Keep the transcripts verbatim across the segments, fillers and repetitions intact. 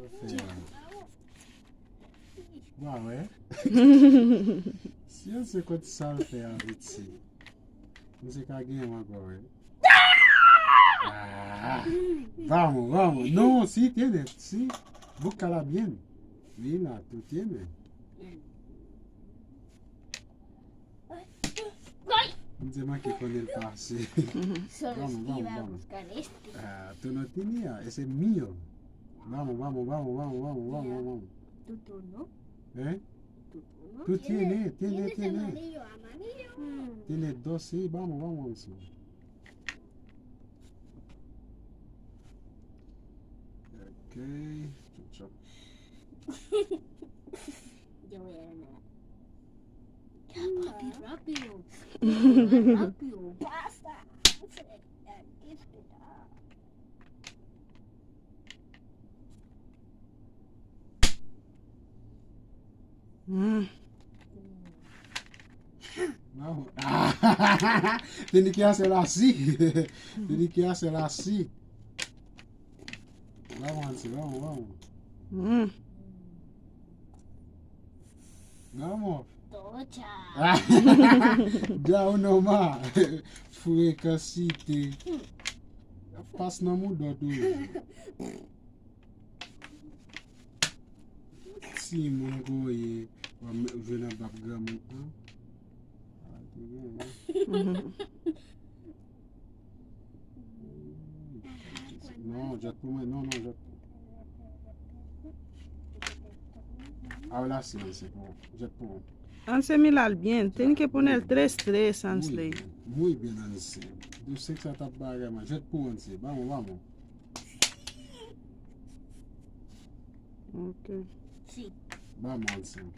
Fè a. Wa wè. Si yo se kot sa l fè a, vit si. Misye ka genyen ankò, wi. Ah! Vamos, vamos. No, sí tiene, sí. Búscala bien. Mira, tú tienes. Misye manke konnen l pase. Vamos, vamos, vamos. Ah, tú no tenías, ese es mío. Vamos, vamos, vamos. Tú, tú, ¿no? ¿Eh? Tú, tú, ¿no? Tú tienes, tienes, tienes. Tienes dos, sí, vamos, vamos, vamos. Ok. Chop, chop. Yo voy a ganar. Ya, papi, rápido. Rápido, basta. Hmm. Vamos. Tiene que hacer así. Tiene que hacer así. Vamos, Ansel, vamos, vamos. Hmm. Vamos. Tocha. Ya uno más. Frekansite. Pas nan mouda w toujou. Timoun koye, w ap jwe nan bab granmoun an. Ah, te genyen. Non, jwèt pou mwen, non, non, jwèt pou mwen. Ah, la, se, se pou, jwèt pou mwen. Ansel, mira al bien, tiene que poner tres tres, Ansley. Muy bien, Ansel. Yo se sa t ap bagay, man. Jwèt pou Ansel. Vamos, vamos. Ok. Sí. Vamos, Ansel.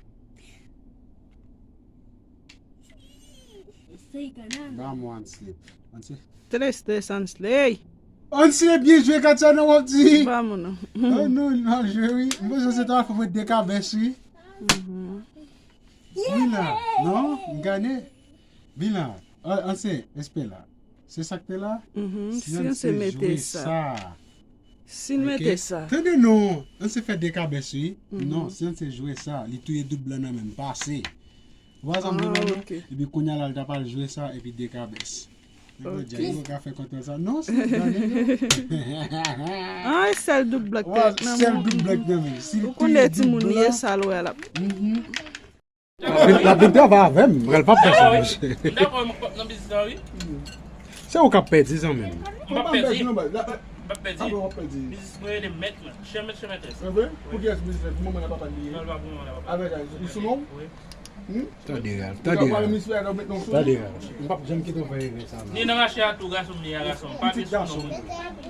Estoy ganando. Vamos, Ansel. Ansel. Tres tres, Ansley. Ansel, byen jwe, Katiana, w ap di. Vamos, non. Oh, non, li mal jwe, wi. Mwen panse se ta fè mwen dekabès, wi. Mhm. Mila, non, m gade. Mila, an, an se, espè la. Se sa k te la? Mhm, si an se mete sa. Si n mete sa. Tande non, an se fè dekabès, wi. Non, si an se jwe sa, li touye doub lan nan men m, pase. Ou pa janm jwe non, non. Epi kounye a la, l ta pral jwe sa, epi dekabès. Nèg la di, yo ka fè kontwòl sa. Non, se gade non. Ay, sèl doub blan k nan men. Sèl doub blan k nan men. Ou konnen timoun ye, sa l wè l ap. L ap vin travay avè m, pral pa fè sa, mesye. M dakò, m ap nan biznis la, wi. Se ou k ap pèdi, zanmi m. M ap pèdi. M ap pèdi. Apre w ap pèdi. Biznis mwen rele mèt mwen. Chè mèt, chè mètrès. E vre? Pou kiyès biznis la? Pou manman l ak papa l li ye? Non, li pa pou manman l ak papa l. Avèk li sou non w? Wi. Tande, Ralph, tande, Ralph. Tande, Ralph. M p ap janm kite w fè erè sa, non. Ni nan mache a tou, gason m ye a, gason m. Pa vin sou non m.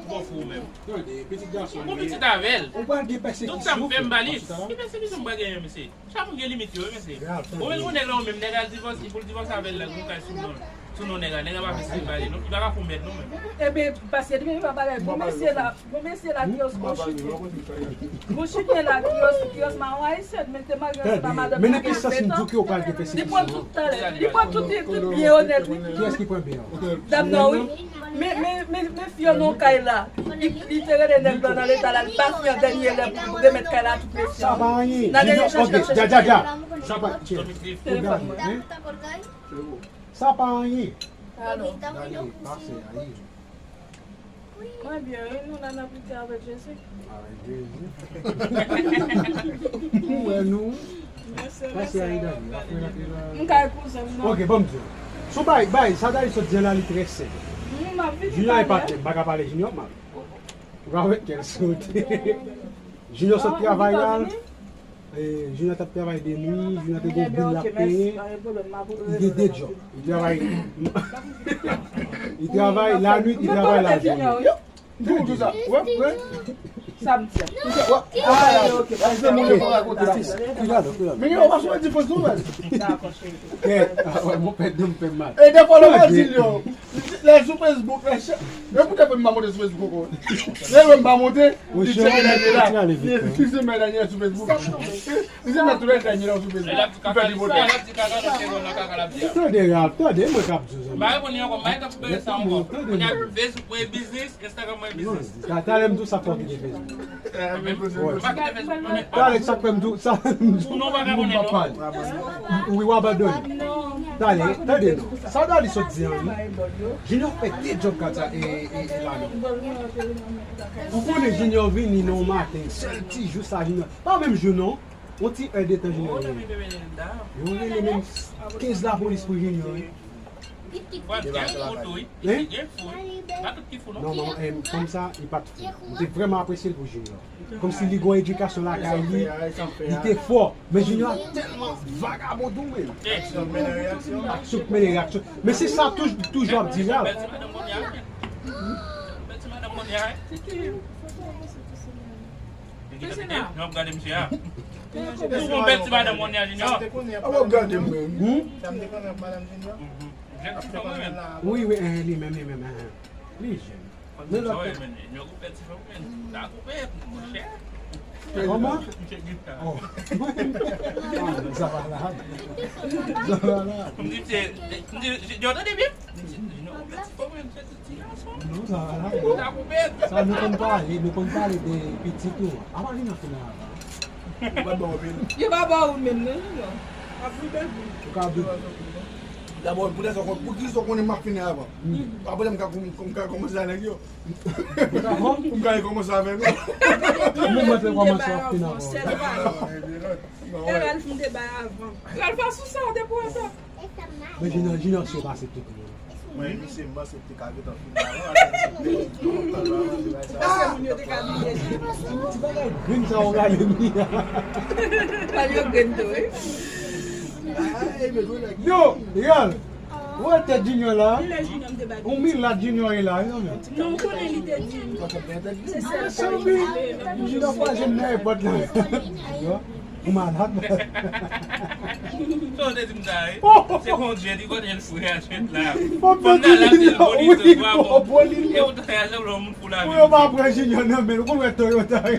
Bon fou ou menm. Tande, pitit gason m. Bon pitit avè l. Ou pral gen pèsekisyon. Tout sa m fè, m ba li. Ki pèsekisyon m pral genyen, mesye? Chak moun gen limit yo, wi, mesye. Ou menm, ou nèg la, ou menm, nèg la divòse, pou l divòse avè l la, nou kay sou non, sou non nèg la, nèg la pa fè sa li ba li, non. Li pa ka fè w mèd, non, menm. Ebyen, paske depi li pa bagay, bon mesye la, bon mesye la, kiyòs, bon chiki. Bon chiki la, kiyòs, kiyòs mawon ayisyen, men te marye ansanm ak madanm li gen ven tan. Li pran tout talè, li pran tout, tout byen yo nèt, wi. Kiyès ki pran byen an? Dam nan, wi. Men, men, men, men fi an nan kay la. Li, li te rele nèg lan nan leta la, li pa fi an dènye lè pou remèt kay la tout mesye. Sa pa anyen. Nan dènye chèche, chèche. Dja, dja, dja. Sa pa, tchè. Telefòn mwen. Sa pa anyen. Alò. Gade, pase, ayi. Mwen byen, wi, nou la n ap lite avèk Jezi. Avèk Jezi. Ou wè nou. Pase a Idali, w ap fè rate la. M kay kouzen m nan. Ok, ban m di w. Sou bay, bay, sa Dali sot di an la, li trè sèk. Junior e patnè m, m pa ka pale Junior mal. Ou ka wè kèl sote. Junior sot travay la. E, Junior t ap travay de nwi, Junior te gon bil l ap peye. Li gen de djòb. Li travay, li travay lannuit, li travay lajounen. Tou, tou sa. Wè, wè. Sa m di. Tou sa, wè. Ah, ok. Paske moun yo pa rakonte la. Kidado, kidado. Men yo pa sou difans nou, men. Dakò, cheri. Kèt, ah, wè, mon pè, nou m fè mal. E defwa, lè w pa di l yo. Lè sou Facebook, lè chè. E poutèt mwen m pa monte sou Facebook ankò. Lè mwen m pa monte, li tcheke Daniela. Li tcheke Daniela sou Facebook. Li se mèt tout Daniela sou Facebook. Li fè tripotay. Tande, Ralph, tande, mwen k ap di w, zanmi. Tande, tande. Talè m di w sa fò w kite Facebook. Talè, sa k fè m di w, sa m di w, m pa pale. Wi, w abandone. Talè, tande non. Sa Dali sot di an, wi. Junior fè de djòb katra e, e, e la non. Ou konnen Junior vini nan maten, sèl ti jou sa Junior. Pa menm jou non. On ti è de tan Junior vini. Yo rele menm kenz lapolis pou Junior, wi. Hein? Non, manman, eh, fanm sa, li pa t fou. Mwen te vrèman apresye l pou Junior. Kòmsi li gon edikasyon lakay li, li te fò. Men Junior tèlman vagabon tou, men. Aksyon k mennen reyaksyon. Men se sa tou, toujou ap di la. Yo ap gade misye a. Ou gon bèl ti madanm kounye a, Junior. A w ap gade m menm. Hmm? Wi, wi, eh, li menm, li menm, eh. Li jèn. Men lòt. Junior gon bèl ti fanm, men. Sa koupe, monchè. Kòman? Misye gen tan. Oh. Ah, sa va la. Sa va la. M di, se, m di, Junior, tande byen? M di, Junior gon bèl ti fanm, men, misye. Non, sa va la. Sa nou konn pale, nou konn pale de pitit nou. Apa vin nan final apa? Yo pa ba w menm, non, non. Ap vin bèl. Ou ka vin. Dabò, pou lèzòt, pou ki lèzòt konnen m ap fini avan? Apre, m ka kòm-, m ka kòmanse avèk yo. M ka kòmanse avèk yo. Mwen mwen te kòmanse ap fini avan. Ralph m te bay avan. Ralph pa sou sa, ou te pran sa. Men Junior, Junior sou pase tout moun. Mwen, misye, m panse te ka gentan fini avan, paske moun yo te ka bliye. Ti bagay grenn sa w gade m li a. Pal yo grenn tou, wi. Yo, Real, ou wè tèt Junior la? Ou milat Junior ye la, wi, non, men. Non, ou konnen li te di m. Se sèl Junior kwaze m nan èpòt la. Yo. Ou malad. Sa w te di m sa, wi? Se Bondye, li konnen l fre a jwèt la. Fanm nan la, se l bonito, twa bon. E poutan, y a janm lè yon moun fou la. Pou yo pa pran Junior nan men l, ou konn wè Toyota. Ou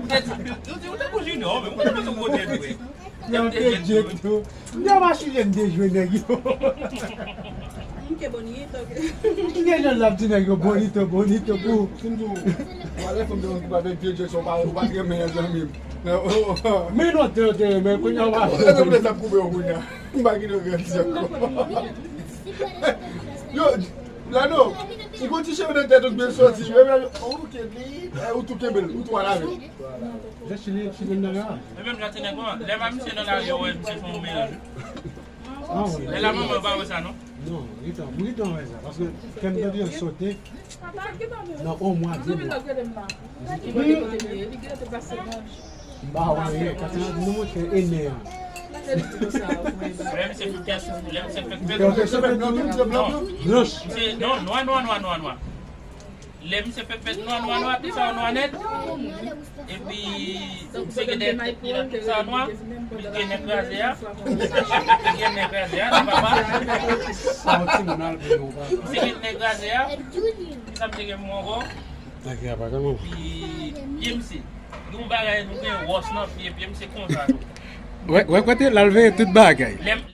te di, ou di, ou te pou Junior, men ou te panse w kote l, wi. Yo te jek tou. Yo pa chile m te jwe nèg yo. M ke bonito. Ki gen jan l ap di nèg yo bonito, bonito pou. Sim di w, wale fanm de moun ki pa vle vye jek sa, ou pa, ou pa t renmen yon zanmi m. Men non, te, te, men kounye a w pa. Ou te vle sa koupe w kounye a. M pa kite w grandi ankò. Yo, Lano, ou gon ti cheve nan tèt ou k byen soti. Ou kenbe l, ou tou kenbe l, ou tou al avè l. Jès chile, chile nan garaj. Men menm jan ti nèg lan, lè m a misye nan lari, yo wè misye fè yon mennaj. Ah, wi. Lè la manman pa wè sa, non? Non, gentan, m gentan wè sa, paske kè m tande yon sote nan yon mwa, de mwa. M pa wè anyen, paske nan di nou monchè, e nè an. Lè misye fè kès, lè misye fè kès. Blanch. Misye, non, nwa, nwa, nwa, nwa, nwa. Lè misye fè fèt nwa, nwa, nwa, tout sa yo nwa nèt. Epi, misye gen de, tout sa yo nwa. Li gen nèg kraze a. Li gen nèg kraze a, nan papa. Sa yon timoun al pou nou, papa. Misye gen nèg kraze a. Kisa misye gen pou mwen ankò? Epi, pye misye. Gen yon bagay, nou gen wòch nan pye, pye misye konsa tou. Wè, wè kote l al veye tout bagay. Lè m,